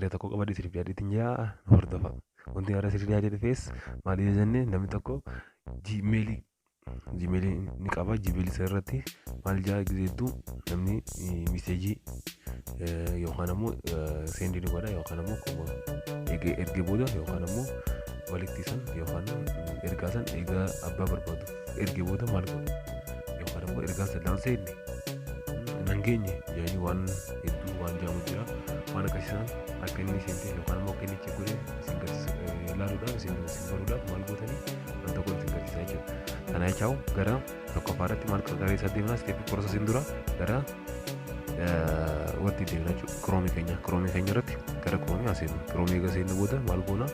Haaraa tokko qabadhe isiniif dhiyaateetiin jira, nu hordofa. Wanti haaraa isiniif dhiyaatee dhufes maali yoo jenne, namni tokko Gmailii ni qaba. Gmailii isa irratti maal jaa, gizeettuu namni message yookaan ammoo send ni godha, yookaan ammoo ergee booda, yookaan ammoo walitti san yookaan ergaa san egaa abbaa barbaadu ergee booda maal godha, yookaan ammoo ergaa san naan seenne, nan geenye jedhanii waan hedduu waan jaamu jira. Waan akkasiisan akka inni seente yookaan ammoo akka inni check godhe isin garsiisu ilaaluudhaaf, isin baruudhaaf maal gootanii wanta tokko isin garsiisaa jechuudha. Kana jechaa gara tokkoffaa irratti maal gara isaa deemnaa, step processiin dura gara wanti deemna jechuudha. Chrome keenya irratti gara Chrome haasofnu. Chrome eega seennu booda maal goona?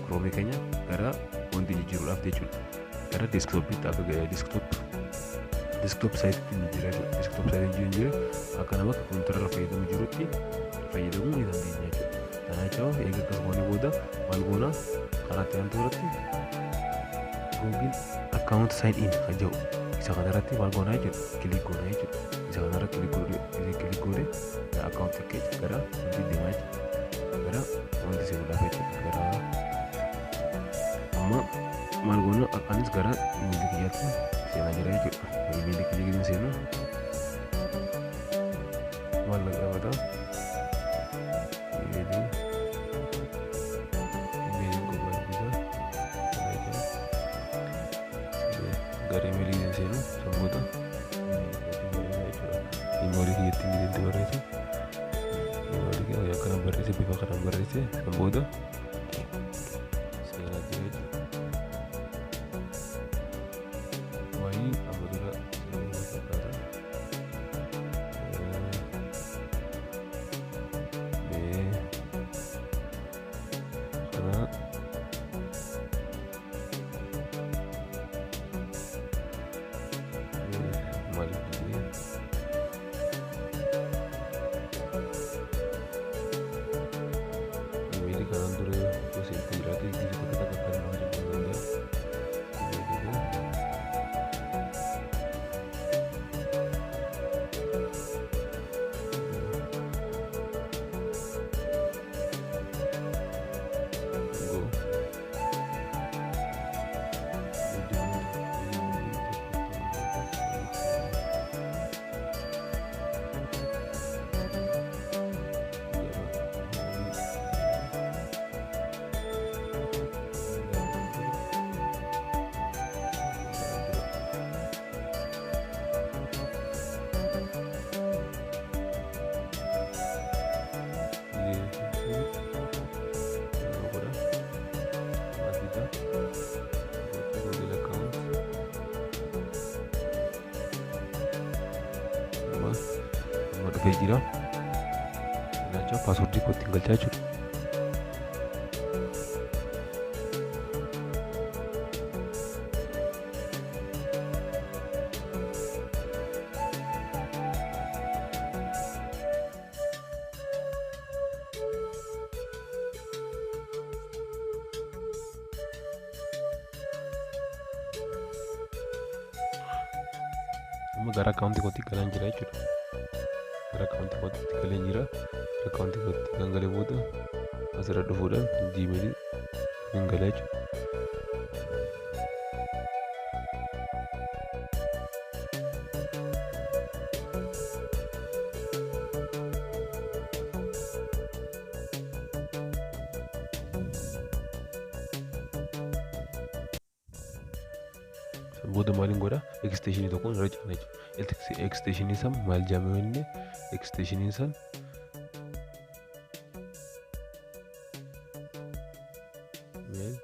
Chrome keenya gara wanti jijjiiruudhaaf jechuudha. Gara desktopiitti, akka desktop siteitti jijjiira jechuudha. Desktop site jijjiira, akka nama kompiitara irra fayyadamu jirutti fayyadamuu ni dandeenya jechuudha. Kana jecha eega akkas goonee booda maal goona? Karaa itti aantu irratti Google account sign in kan jedhu isa kana irratti maal goona jechuudha? Click goona jechuudha. Isa kana irra click godhe account keenya gara wanti deemaa jechuudha. Gara wanti seenuudhaaf jechuudha. Gara amma maal goona? Anis gara imeelii kiyyaatti seenaa jira jechuudha. Imeelii kiyya gidduu seenu maal na gaafata? Imeeliin kun maal bisa? Gara imeelii gidduu seenu san booda imeelii jechuudha. Imeelii kiyyatti imeeliitti barreesse. Imeelii kiyya akkana barreesse, bifa kanaan barreesse, san booda seenaa jira jechuudha. Wayii amma dura seenaa fakkaata. Mee kana maaliif didee? Imeelii kanaan dura yoo seentee jiraate gize takka takka kan nama jechuu danda'a. Imeelii koo go. Google account amma dhufee jira. Ilaalcha password koo ittiin galchaa jechuudha. Amma gara akkaawuntii kootti galaan jira jechuudha. Gara akkaawuntii kootti galeen jira. Gara akkaawuntii kootti kan galee booda asirra dhufuudhaan Gmailii hin gala jechuudha. Booda maaliin godha? Extensionii tokkoon irra caana jechuudha. Extensionii san maal jedhama inni? Extensionii san mail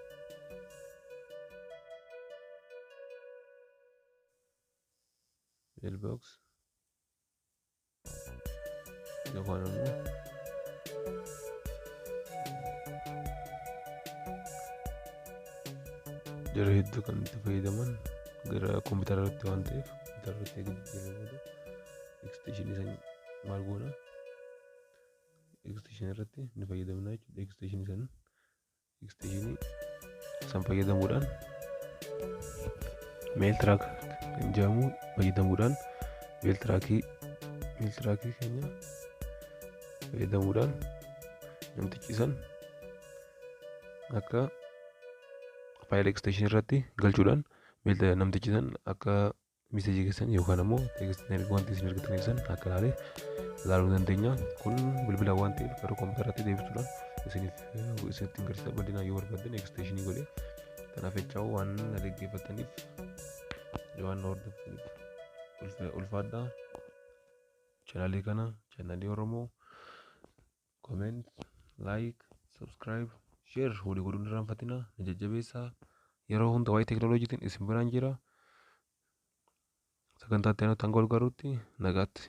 mailbox yookaan immoo yeroo hedduu kan itti fayyadaman gara kompiitara irratti waan ta'eef, kompiitara irratti eega jijjiirree booda extensionii san maal goona? Extensionii irratti ni fayyadamna jechuudha. Extensionii san fayyadamuudhaan, Mailtrack kan jedhamu fayyadamuudhaan, Mailtrackii keenya fayyadamuudhaan Namtichi san akka file extension irratti galchuudhaan namtichi san akka message keessan yookaan ammoo text wanti isin ergatan keessan akka ilaalee ilaaluu dandeenya. Kun bilbila waan ta'eef gara kompiitaratti deebisuudhaan isiniif isinitti agarsiisa. Bal'inaan yoo barbaaddan extension godhee. Kanaaf jechaa, waan na dhaggeeffataniif, waan na hordoftaniif ulfaadhaa. Chaanaalii kana, chaanaalii Oromoo, comment, like, subscribe, share walii godhuun irraanfatinaa. Na jajjabeessaa. Yeroo hunda waa'ee teekinooloojiitiin isin biraan jira. Sagantaa itti aanutti hanga wal garuutti nagaatti.